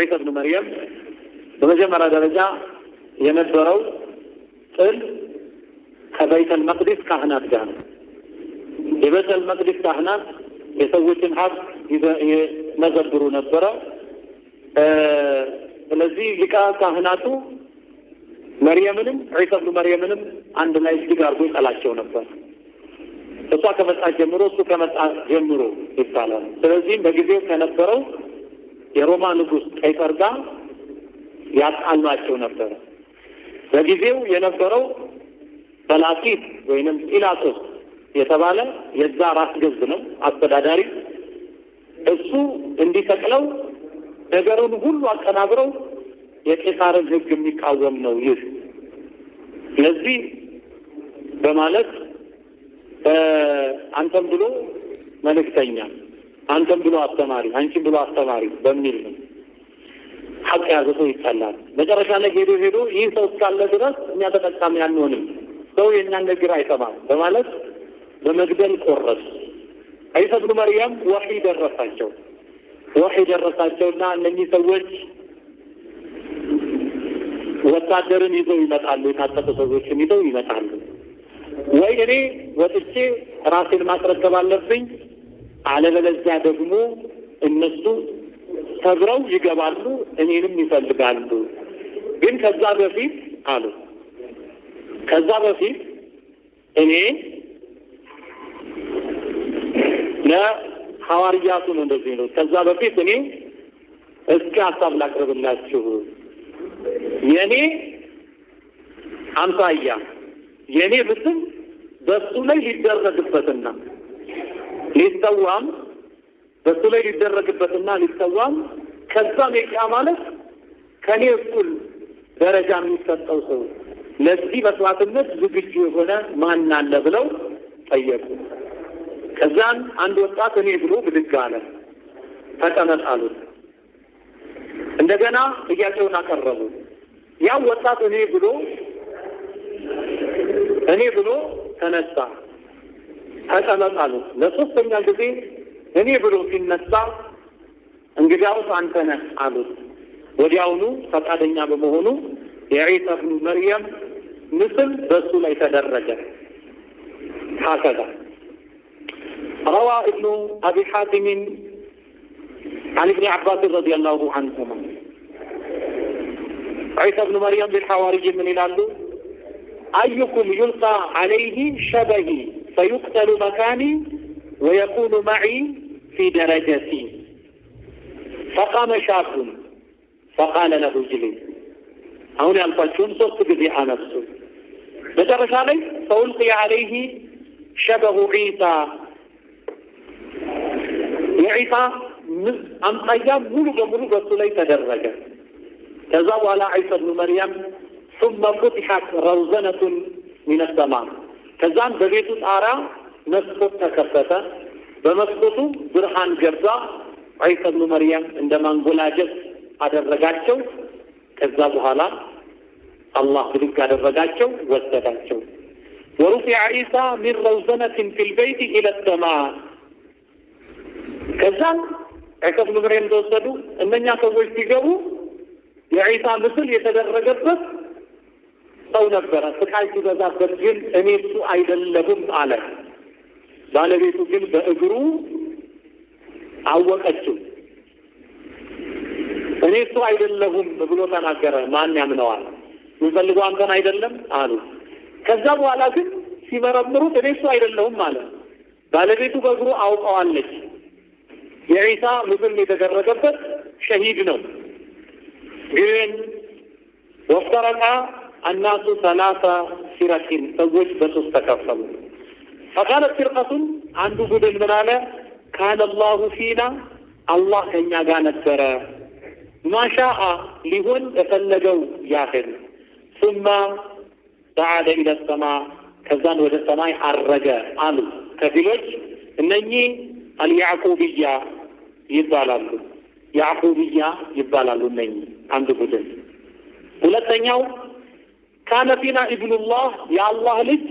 ዒሳ ብኑ መርየም በመጀመሪያ ደረጃ የነበረው ጥል ከበይተል መቅዲስ ካህናት ጋር ነው። የበይተል መቅዲስ ካህናት የሰዎችን ሀብት ይመዘብሩ ነበረ። ስለዚህ ሊቀ ካህናቱ መርየምንም ዒሳ ብኑ መርየምንም አንድ ላይ እጅግ አድርጎ ይጠላቸው ነበር። እሷ ከመጣ ጀምሮ እሱ ከመጣ ጀምሮ ይባላል። ስለዚህም በጊዜው ከነበረው የሮማ ንጉሥ ቀይሰር ጋር ያጣሏቸው ነበር። በጊዜው የነበረው በላጢስ ወይንም ጲላጦስ የተባለ የዛ ራስ ገዝ ነው አስተዳዳሪ። እሱ እንዲሰቅለው ነገሩን ሁሉ አቀናብረው የቄሳርን ሕግ የሚቃወም ነው ይህ፣ ስለዚህ በማለት አንተም ብሎ መልእክተኛ፣ አንተም ብሎ አስተማሪ፣ አንቺም ብሎ አስተማሪ በሚል ነው። ሐቅ የያዘ ሰው ይጠላል። መጨረሻ ላይ ሄዶ ሄዶ ይህ ሰው እስካለ ድረስ እኛ ተጠቃሚ አንሆንም፣ ሰው የእኛን ነገር አይሰማም በማለት በመግደል ቆረጡ። ዒሳ ብኑ መርየም ወሕይ ደረሳቸው። ወሕይ ደረሳቸውና እነኚህ ሰዎች ወታደርን ይዘው ይመጣሉ፣ የታጠቁ ሰዎችን ይዘው ይመጣሉ። ወይ እኔ ወጥቼ ራሴን ማስረከብ አለብኝ፣ አለበለዚያ ደግሞ እነሱ ሰብረው ይገባሉ፣ እኔንም ይፈልጋሉ። ግን ከዛ በፊት አሉ፣ ከዛ በፊት እኔ ለሐዋርያቱ ነው እንደዚህ ነው። ከዛ በፊት እኔ እስኪ ሀሳብ ላቅርብላችሁ። የኔ አምሳያ የኔ ምስል በሱ ላይ ሊደረግበትና ሊሰዋም በሱ ላይ ሊደረግበትና ሊሰዋም ከዛም የቂያ ማለት ከኔ እኩል ደረጃ የሚሰጠው ሰው ለዚህ መስዋዕትነት ዝግጁ የሆነ ማን አለ ብለው ጠየቁ። ከዛም አንድ ወጣት እኔ ብሎ ብድግ አለ። ተቀመጥ አሉት። እንደገና ጥያቄውን አቀረቡ። ያው ወጣት እኔ ብሎ ተነሳ። ተቀመጥ አሉት። ለሶስተኛ ጊዜ እኔ ብሎ ሲነሳ እንግዲያውስ አንተ ነህ አሉት። ወዲያውኑ ፈቃደኛ በመሆኑ የዒሳ ብኑ መርየም ምስል በሱ ላይ ተደረገ። هكذا روى ابن أبي حاتم عن ابن عباس رضي الله عنهما ዒሳ ብኑ መርየም للحواري ምን ይላሉ? أيكم يلقى عليه شبهي فيقتل مكاني ويكون معي في درجتي؟ فقام شاب فقال له اجلس። አሁን ያልኳችሁን ሶስት ጊዜ አነሱ። መጨረሻ ላይ فألقي عليه شبه عيسى፣ የዒሳ አምሳያ ሙሉ በሙሉ በሱ ላይ ተደረገ። ከዛ በኋላ ዒሳ ብኑ መርየም ثم فتحت روزنة من السماء፣ ከዛም በቤቱ ጣራ መስኮት ተከፈተ። በመስኮቱ ብርሃን ገባ። ዒሳ ብኑ መርየም እንደ ማንጎላጀት አደረጋቸው። ከዛ በኋላ አላህ ብድግ አደረጋቸው፣ ወሰዳቸው። ورفع عيسى من روزنة في البيت إلى السماء። ከዛም ዒሳ ብኑ መርየም ተወሰዱ። እነኛ ሰዎች ሲገቡ የዒሳ ምስል የተደረገበት ሰው ነበረ። ስቃይ ሲበዛበት ግን እኔ እሱ አይደለሁም አለ። ባለቤቱ ግን በእግሩ አወቀችው። እኔ እሱ አይደለሁም ብሎ ተናገረ። ማን ያምነዋል? የሚፈልገው አንተን አይደለም አሉ። ከዛ በኋላ ግን ሲመረምሩት እኔ እሱ አይደለሁም አለ። ባለቤቱ በእግሩ አውቀዋለች። የዒሳ ምስል የተደረገበት ሸሂድ ነው። ግን وافترق الناس ثلاث فرق፣ ሰዎች በሶስት ተከፈሉ። فقالت فرقة፣ አንዱ ቡድን ምን አለ? كان الله فينا፣ አላህ ከእኛ ጋር ነበረ፣ ما شاء፣ ሊሆን የፈለገው ያህል፣ ثم صعد إلى السماء፣ ከዛን ወደ ሰማይ አረገ አሉ ከፊሎች። እነኚህ አልያዕቁብያ ይባላሉ። ያዕቁብያ ይባላሉ እነኚህ አንዱ ቡድን። ሁለተኛው كان فينا ابن الله፣ የአላህ ልጅ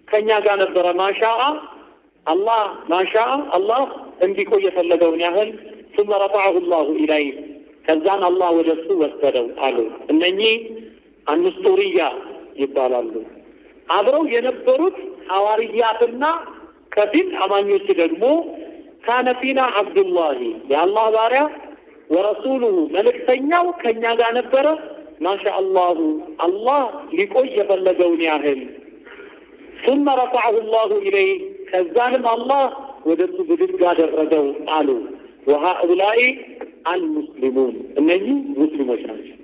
ከኛ ጋር ነበረ፣ ما شاء الله ما شاء الله፣ እንዲቆይ የፈለገውን ያህል፣ ثم رفعه الله إليه፣ ከዛን አላህ ወደ እሱ ወሰደው አሉ። እነኚህ አንስጡርያ ይባላሉ። አብረው የነበሩት ሐዋርያትና ከፊል አማኞች ደግሞ ካነ ፊና አብዱላሂ የአላህ ባሪያ ወረሱሉሁ መልእክተኛው ከእኛ ጋር ነበረ። ማሻ አላሁ አላህ ሊቆይ የፈለገውን ያህል፣ ሱመ ረፈዐሁ ላሁ ኢለይህ ከዛንም አላህ ወደ እሱ ብድግ አደረገው አሉ። ወሃኡላኢ አልሙስሊሙን እነኚህ ሙስሊሞች ናቸው።